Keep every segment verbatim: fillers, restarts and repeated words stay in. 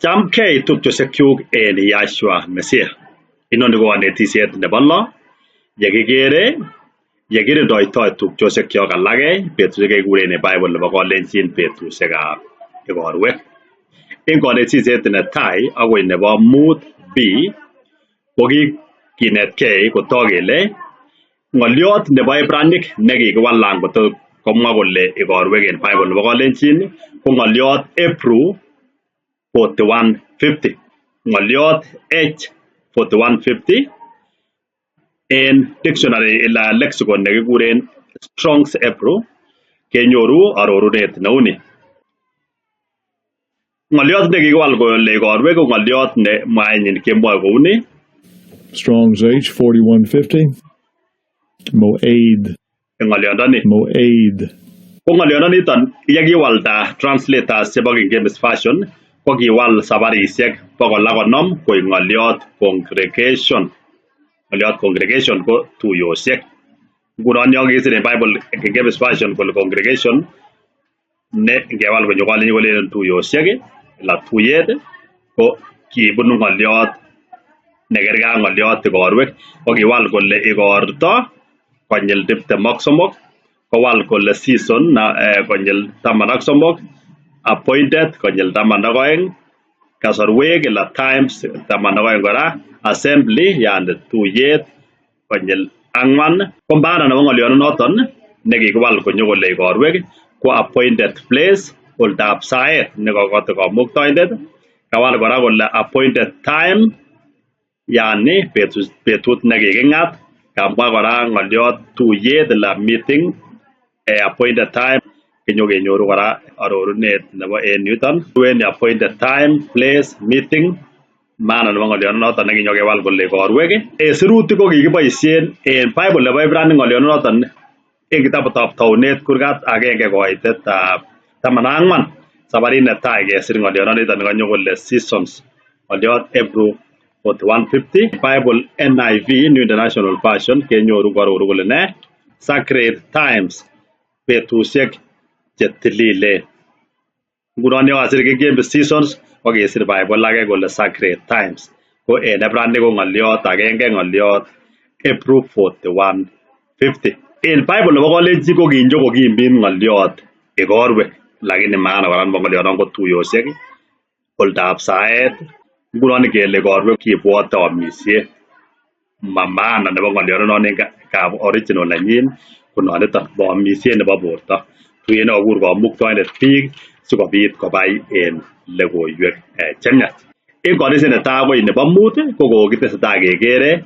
Chamgei tupchosiekchuk en Yahshua Messiah. Inoni ko kanetisiet ne bo lo, ye kikere, ye kirirotoi tupchosiekchok alake, betusiek kikuren Bible ne bo Kalenjin, betusiekab ikorwek. En kanetisiet ne tai, akoi ne bo mut B, ko ki kinetgei koto kele, ngoliot ne bo Ebranik ne kikiwallang koto komwa kole ikorwek en Bible ne bo Kalenjin, ko ngoliot Hebrew forty-one fifty. Ngoliot H forty-one fifty. En dictionary ila lexicon ne kikuren Strong's Hebrew, kenyoru arorunet ne uni. Ngoliot ne kikiwal kole ikorwek, ko ngoliot ne mwaei nyin kemwa ko uni. Strong's H forty-one fifty. Moed. Ngoliondoni. Moed. Ko ngoliondoni iton, ye kiwalda translators che bo King James Version, ko kiwal sabarisiek bokol ak onom, koi ngoliot congregation. Ngoliot congregation ko tuiyosiek. Ngunon ye kisir en Bible King James Version kole congregation, ne ngewal ko nyokol ni kole tuiyosiek, ila tuiyet, ko kibun ngoliot ne kerge ak ngoliot ikorwek, ko kiwal kole ikorto, konyil tiptem ak somok, ko wal kole season na, eh, konyil taman ak somok, appointed, konyil taman ak oeng, kasorwek, ila times, taman ak oeng kora, assembly, yani tuiyet, konyil angwan, ko maana ne bo ngoliononoton, ne kikiwal ko nyo kole ikorwek, ko appointed place, oldab saet, ne kokote Kamuktaindet, kawal kora kole appointed time, yani betut, betut ne kiking'at, kamwa kora ngoliot tuiyet ila meeting, eh, appointed time, kinyo kinyoru kora arorunet ne bo en yuton. Wen appointed time, place, meeting, maana ne bo ngoliononoton ne kinyo kiwal kole ikorwek. Eh, sirutik ko kikiboisien en Bible ne bo Ebranik ngoliononoton en kitabutab Taunet kurgat agenge koitetab taman ak angwan. Sabarit ne tai kesir ngoliononoton ne kinyo kole seasons. Ngoliot Hebrew forty-one fifty, Bible N I V, New International Version, kenyoru ko aroru kole ne sacred times, betusiek che tilile. Ngunon ye kisir King James seasons, ko kisir Bible age kole sacred times. Ko en Ebranik ko ngoliot agenge, ngoliot Hebrew forty-one fifty. En Bible ne bo Kalenjin ko kinyo ko kimin ngoliot ikorwek, lakini maana kora ne bo ngolionon ko tuiyosiek, oldab saet, ngunon kele ikorwek kibuote omisie. Ma maana ne bo ngoliononon en ka, ka original ne nyin, ko noniton, bo omisie ne bo borto. Tuiye ne kokur Kamuktaindet bik, sikobit kobai en logoiwek, eh, che miat. En kanetisiet ne tai akoi ne bo mut, ko ko kiteseta kekere,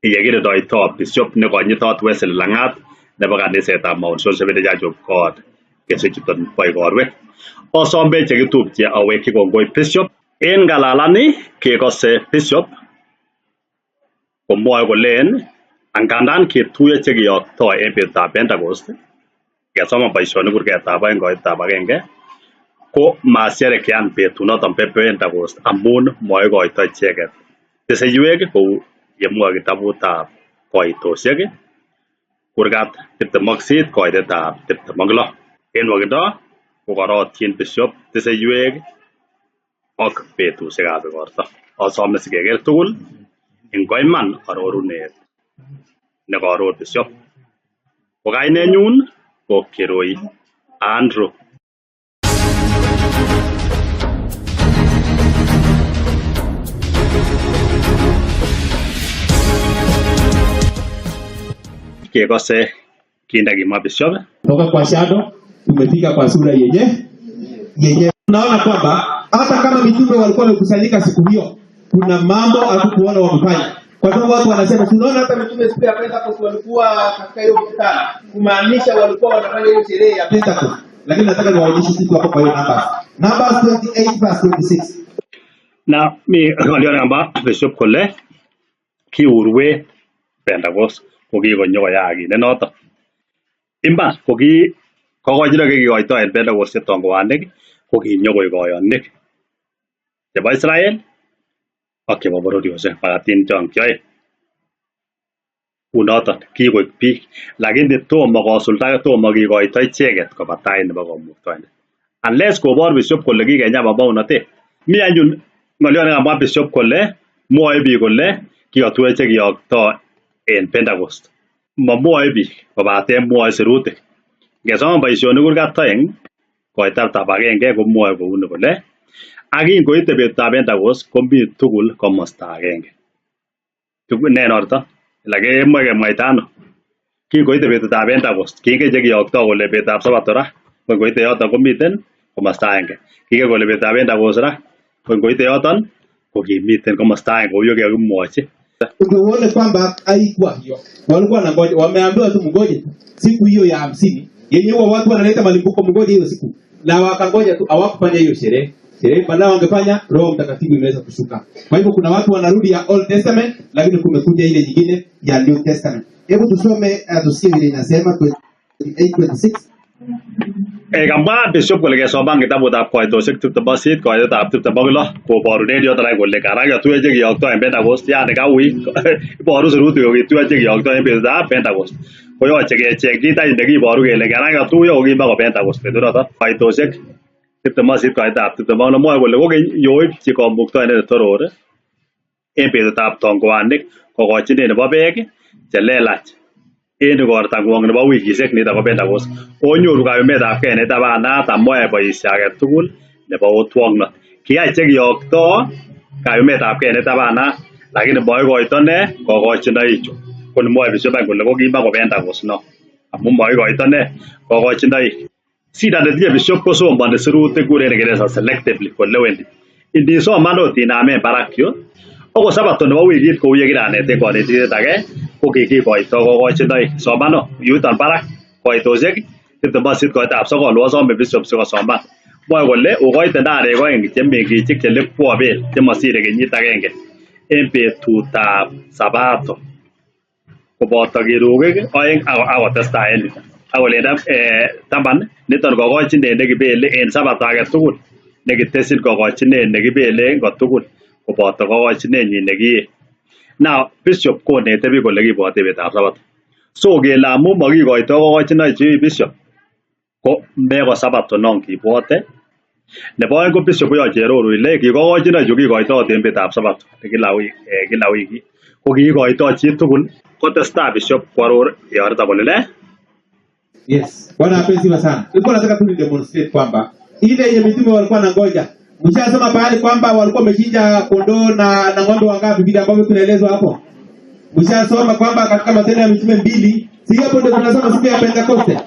ye kirirotoi bishop ne konyitot Wesley Langat, ne bo kanisetab Mount Sion Seventh Day Church of God, Kensington bo ikorwek. Osom be che kitupche aweki kongoi bishop. En ngalalani kikose bishop, ko mwaei kolen, angandan kituye che kiokto en betutab Pentecost, kesoman Baisionik kurgetab aeng koitetab agenge, ko masherekean betunoton bo Pentecost, amun mwaei koito icheket. Tiseiwek ko ye mwaei kitabutab Koitosiek, kurgat tiptem ak sisit koitetab tiptem ak lo. En wakindo, ko kora otiin bishop, tiseiwek, ak betusiekab ikorto. Osom ne sikeker tugul, ingoi man arorunet ne kaoror bishop. Ko kainenyun ko Kirui Andrew. Kikose kina kimwa bishop. Toka kwa shadow, tumefika kwa sura yenye, yenye. Tunaona kwamba hata kama mitume walikuwa wamekusanyika siku hiyo, kuna mambo hatukuona wamefanya. Kwa sababu watu wanasema, "Tunaona hata mitume siku ya Pentecost walikuwa katika hiyo mkutano." Kumaanisha walikuwa wanafanya hiyo sherehe ya Pentecost. Lakini nataka niwaonyeshe kitu hapo kwa hiyo Numbers. Numbers twenty-eight verse twenty-six. Na mi ng'olyo ne kamba bishop kole, ki urwe Pentecost, ko ki konyo koyaak kit ne noto. Imba, ko ki kokochino ke kikoito en Pentecost che tongoanik, ko ki nyo ko ikoyonik chebo Israel, ak chebo bororiosiek, pakatin chon kioe. Unoton, ki koik bik. Lakini tomo kosulda, tomo kikoito icheket koba tai nebo Kamuktaindet. Unless kobor bishop kole ki kenya mabounote. Mi anyun ng'olyo ne kamwa Bishop kole, mwoe biik kole kikotuei che kiokto en Pentecost. Momwoe biik, kobate mwoe sirutik. Ngesom Boisionik kurgat aeng, koitab agenge komwoe kouni kole, ak kingoite betutab Pentecost komi tugul komosta agenge. Tugul ne norto. Lage mwe kemwaita ano. Kingoite betutab Pentecost, kinge che kiokto kole betutab Sabato ra, ko ngoite yoto komiten komosta agenge. Kinge kole betutab Pentecost ra, ko ngoite yoto, ko kimiten komosta agenge, ko uyo ke kimwochi. Ndio uone kwamba haikuwa hiyo. Walikuwa wanangoja, wameambiwa tu mngoje tu. Siku hiyo ya hamsini, yenye huwa watu wanaleta malimbuko, mngoje hiyo siku. Na wakangoja tu, hawakufanya hiyo sherehe. Sherehe badala wangefanya, Roho Mtakatifu imeweza kushuka. Kwa hivyo kuna watu wanarudi ya Old Testament, lakini kumekuja ile nyingine ya New Testament. Hebu tusome, uh, tusikie vile inasema, twenty-eight, twenty-six. Eh, kamwa Bishop kole kesoman kitabutab Koitosiek tiptem ak sisit, koitetab tiptem ak lo, koborunen yoto rai kole kora kikotuei che kiokto en Pentecost, yani kaui, iboru sirutik kole kikotuei che kiokto en betutab Pentecost. Koyoche kecheng kit any ne kiboru kele kora kikotuei ko kimwa ko Pentecost betunoto. Koitosiek tiptem ak sisit, koitetab tiptem ak lo, mwoe kole kokeny yoipchi Kamuktaindet ne Toror en betutab tongoanik kokochinen ne bo beek che lelach en igortang'wong ne bo wikisiek, nito ko Pentecost. Onyoru kayumetab ge ne tabana, ta mwoe boisie age tugul ne bo otwongnot. Kiyache kiokto kayumetab ge ne tabana, lakini moikoito ne kokochinoichu. Ko ni mwoe Bishop kole ko kimwa ko Pentecost no. Amu moikoito ne kokochinoik. Shida ne tinye Bishop ko somani sirutik, kuren Kingeresa selectively, koleweni. Inisoman ot inamen barak yu, ako Sabato ne bo wikit ko uye kira anete konetisek age, ko kikikoito kokochinoik. Somano yuton barak, Koitosiek tiptem ak sisit, koitetab sogol, osome Bishop si kosoman. Mwoe kole, ukoite nda are ko eng che mengichik che lipwa bel, che masire kenyit agenge, en betutab Sabato. Koboto kirugik aeng, ako, ako testa en. Ako lenda, eh, taman, niton kokochinen ne kibele en Sabato age tugul. Ne kitesin kokochinen ne kibele en ko tugul. Koboto kokochinen ne kiee. Now, Bishop konete biik kole kibote betutab Sabato. So, kele amu mokikoito kokochinoichu Bishop, ko me ko Sabato no kibwate. Ne bo aeng ko Bishop yoche aroru ile kikokochinoichu kikoito en betutab Sabato, kila wi-, eh, kila wiki. Ko kikoito chi tugul. Kotesta Bishop koaror ye arorta kole le. Yes. Bwana apewe sifa sana. Nilikuwa nataka tu ni demonstrate kwamba ile yenye mitume walikuwa wanangoja. Mshasoma pahali kwamba walikuwa wamechinja kondoo na, na ng'ombe wangapi vile ambavyo tunaelezwa hapo? Mshasoma kwamba katika Matendo ya Mitume mbili, si hapo ndio tunasoma siku ya Pentekoste?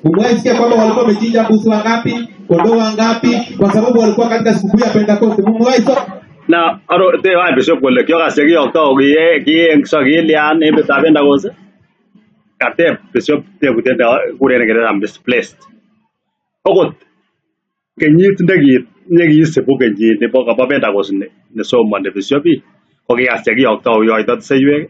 Umewahi sikia kwamba walikuwa wamechinja mbuzi wangapi, kondoo wangapi, kwa sababu walikuwa katika sikukuu ya Pentekoste? Umewahi soma? Na, aro, te wa Bishop kole, kio kase kiokto, kie, kie, so, kilian, en betutab Pentekoste? Kateb Bishop, te kutenda, kuren Kingeresa misplaced. Okot kenyit ne ki, ne kiisibu kenyit ne bo kabo Pentecost ne, ne somani Bishop, ko kikas che kiokto, kiokto tiseiwek.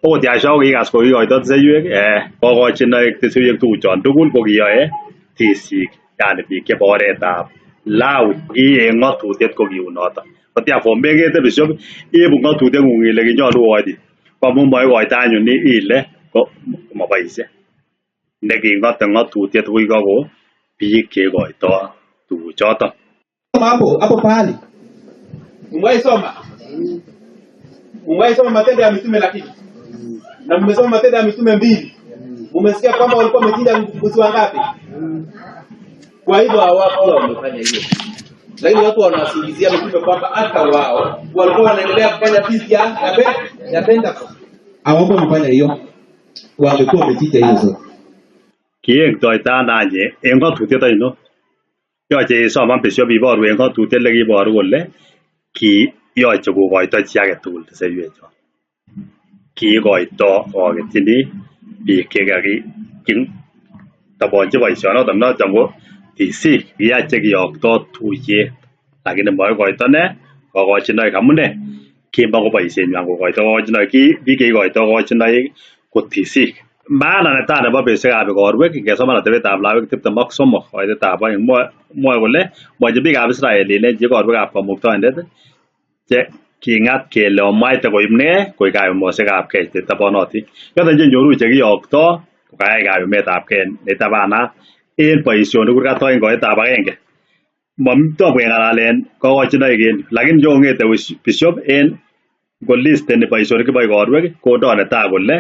Okot Yahshua ko kikas ko kiokto tiseiwek, eh, kokochinoik tiseiwek tuguchon tugul ko kiyoe tisiik, yani biik che bo oretab Lawi, ki en ng'atutiet ko kiu noto. Ko therefore mengete Bishop, ibu ng'atutieng'ung ile kinyolu oiti. Ko amu moikoito anyun ile ko, ko moboisie. Ne king'ote ng'atutiet ko iko ko biik che ikoito tuguchoto. Hapo, hapo pahali. Umewahi soma? Umewahi soma Matendo ya Mitume lakini? Na mmesoma Matendo ya Mitume mbili. Mmesikia kwamba walikuwa wamechinja mbuzi wangapi? Kwa hivyo hawakuwa wamefanya hiyo. Lakini watu wanasingizia mitume kwamba hata wao walikuwa wanaendelea kufanya feast ya, ya Pe-, ya Pentecost. Hawakuwa wamefanya hiyo. Wangekuwa wamechinja hiyo zote. Kiek toita nanye, en ng'atutiet aino. Yoche isoman Bishop iboru en ng'atutiet le kiboru kole, ki yoche kokoito chi age tugul tiseiwek chon. Kiikoito koketyini biik che kaki, ki, tabonji boisionoto, noto ko tisiik, kiyache kiokto tuiyet. Lakini moikoito ne kokochinoik, amu ne, kimokoboisienywan kokoito kokochinoik, ki biik che ikoito kokochinoik ko tisiik. Maana netai nebo betusiekab igorwek, ngesoman Atebetab Lawik tiptem ak somok, koitetab aeng, mwo-, mwoe kole, mwochi biikab Israel ilenji igorwekab Kamuktaindet, che king'at kele omwaite koib ne, koek kayumosiekab ge che tabonoti. Yoto che nyoru che kiokto, ko kayai kayumetab ge ne tabana, en boisionik kurgat aeng koitetab agenge. Motom keng'alalen kokochinoik en yu, lakini nyo kong'ete bishop en kolisteni boisionik chebo ikorwek, konde netai kole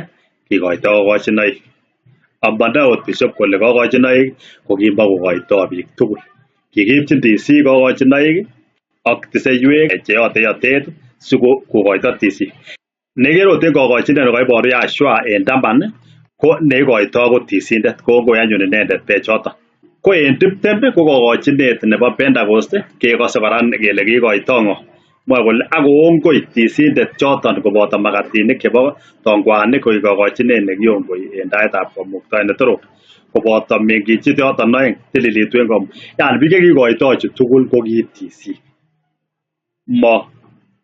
kigoito kokochinoik. Amonde ot bishop kole kokochinoik ko kimokogoito biik tugul. Kikiipchin tisiik kokochinoik ak tiseiwek che yote yotet si kogoito tisiik. Neikere ot en kokochinet ne koiboru Yahshua en taman, ko neigoito ko tisindet, ko ngoi anyun inendet bechoton. Ko en tiptem ko kokochinet nebo Pentecost, kekose kora kele kigoito ng'o? Mwae kole, ak kongoi tisindet choton koboto makatinik chebo tongwanik koek kokochinet ne kiongoi en taitab Kamuktaindet ne Toror, koboto mengichit choton oeng, tililitu en kom. Yaani biik che kigoito chu tugul ko ki tisiik. Mo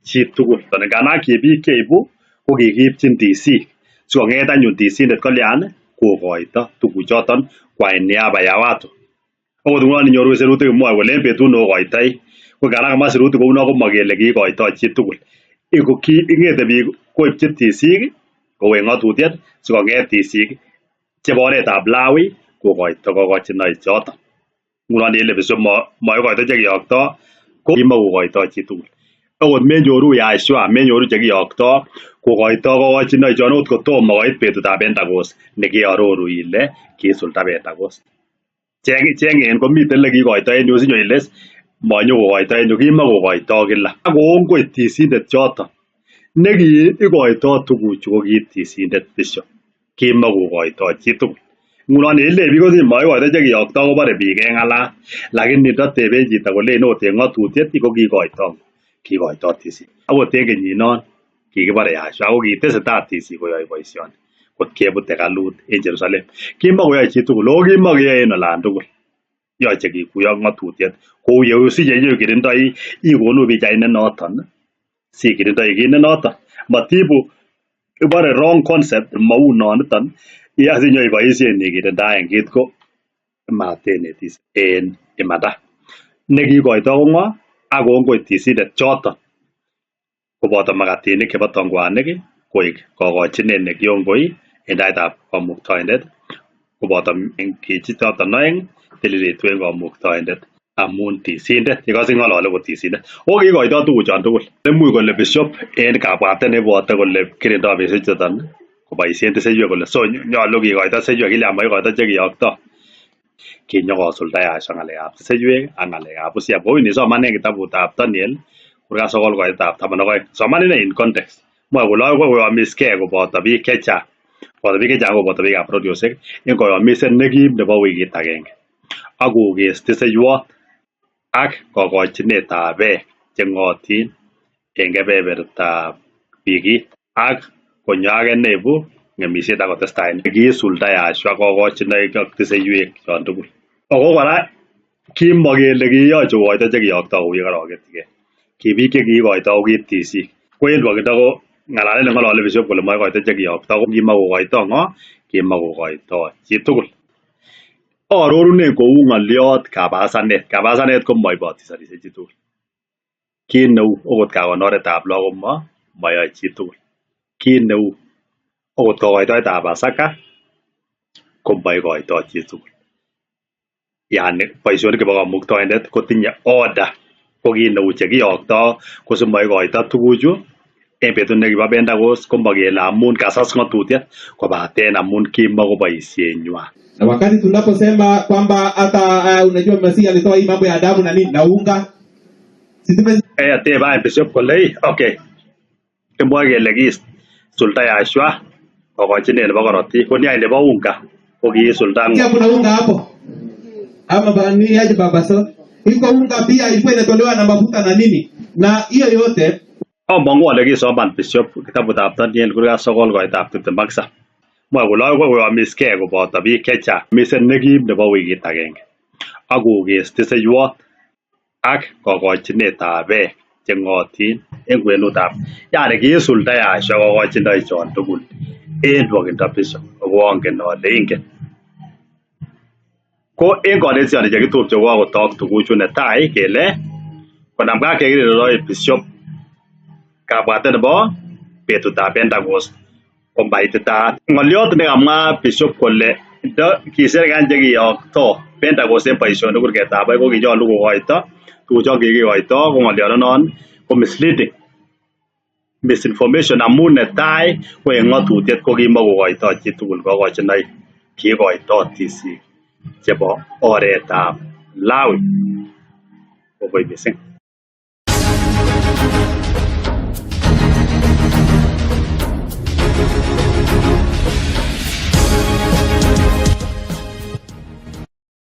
chi tugul. Ngana ki biik che ibu ko kikiipchin tisiik, si kong'et anyun tisindet kolian kogoito tuguchoton kwa niaba ya watu. Akot ngunon inyoru sirutik mwae kole en betut ne ogoitoi. Ko ngara kama sirutik kouno ko makele kigoito chi tugul. Iko ki ing'ete biik koipchi tisiik kou en ng'atutiet, si kong'et tisiik chebo oretab Lawi kogoito kokochinoichoton. Ngunon ele bishop mo, moigoito che kiyokto, ko kimokogoito chi tugul. Akot menyoru Yahshua, menyoru che kiyokto kogoito kokochinoichon akot kotomo koit betutab Pentecost ne kiaroru ile kisulda Pentecost. Cheng, cheng en komiten ele kigoito en yu si nyo iles, monyo kogoito en yu, kimokogoito kila. Ak kongoi tisindet choton ne ki igoito tuguchu ko ki tisindet bishop. Kimokogoito chi tugul. Ngunon ele biik ko si moigoito che kiyokto kobore biik keng'alal. Lakini nda teben chito kole en ot en ng'atutiet iko kigoito. Kigoito tisiik. Akot en kenyinon kikibare Yahshua ko kitesetai tisiik koyoe boisioni. Kot kebut hekalut en Jerusalem. Kimokoyoe chi tugul, o kimokoyoe en olan tugul. Yoche kikuyo ng'atutiet. Kou ye usi ye inyo ikirindoi, ikonu pichait ne noton. Si ikirindoi kit ne noton. Matibu, ibore wrong concept, mou noniton. Ia si inyo iboisien ikirindaen kit ko. Maten etis en imanda. Ne kigoito ko ng'o, ak kongoi tisindet choton. Koboto makatinik chebo tongwanik, koek kokochinet ne kiongoi en taitab Kamuktaindet, koboto mengichit choton oeng, tililitu en Kamuktaindet, amun tisindet, ikose ng'olole ko tisindet. O kigoito tuguchon tugul. Imuch kole bishop en kabwatet ne ibote kole kirindoi betusiek chuton koboisien tiseiwek kole, so, nyolu kigoito tiseiwek, ile amoigoito che kiyokto. Kinyo kosulda Yahshua ng'alekab tiseiwek ak ng'alekab busiab. Kou inisoman en kitabutab Daniel, kurgat sogol koitetab taman ak oeng. Soman ine in context. Mwae kole ak koyomis ke koboto biik chechang. Koboto biik chechang koboto biikab bororiosiek en koyomiset ne kim nebo wikit agenge. Ak koges tiseiwot ak kokochinetab beek che ng'otin en kebebertab wikit, ak konyo age ne ibu ng'emisiet ak kotestai. Kisulda Yahshua kokochinoik ak tiseiwek chon tugul. Ako kora, kimo kele kiyoche kogoito che kiyokto kou ye korogetige. Ki biik che kiigoito ko ki tisiik. Ko en nwokindo ko ng'alalet ne ng'olole bishop kole moigoito che kiyokto, ko kimokogoito ng'o? Kimokogoito chi tugul. Arorunen kou ng'oliot kabasanet. Kabasanet ko moibotisanise chi tugul. Kit neu okot kakonoretab lagok ko mo, moyoe chi tugul. Kit neu okot kokoitoetab Pasaka ko moigoito chi tugul. Yaani boisionik chebo Kamuktaindet kotinye order. Ko kit neu che kiyokto ko si moigoito tuguchu en betut ne kibo Pentecost, ko mo kele amun kasas ng'atutiet, kobaten amun kimokoboisienywan. Na wakati tunaposema kwamba hata, ah, unajua Masihi alitoa hii mambo ya damu na nini, na unga. Si tume- Eh, ateba en bishop kole, okay. Kimwa kele kisulda Yahshua kokochinet nebo korotik, ko ni ai nebo unga, ko kisulda ng'o? Pia kuna unga hapo? Ama ba-, ni aje baba so? Iko unga pia ilikuwa inatolewa na mafuta na nini? Na hiyo yote. Among'u ale kisoman bishop kitabutab Daniel kurgat sogol koitab tiptem ak tisab. Mwae kole ak koyomis ke koboto biik chechang, miset ne kim nebo wikit agenge. Ak koges tiseiwot ak kokochinetab beek che ng'otin en kwenutab, yaani kisulda Yahshua kokochinoik chon tugul en nwokindo bishop, ako angen ale ingen. Ko en konetisioni che kitupche ko kakotok tuguchu, netai kele konam kak kekirindoi bishop kabwatet nebo betutab Pentecost ko maititaat. Ng'oliot ne kamwa bishop kole ndo kiser kan che kiyokto Pentecost en boisionik kurgetab aeng ko kinyolu kokoito tuguchu a kikoito, ko ngoliaro non, ko misleading. Misinformation, amu ne tai, ko e ng'otutiet ko kimokukoito, chi tukun ko ko chenai, kikoito tisi, chebo, ore ta, lawi. Ko ko ibising.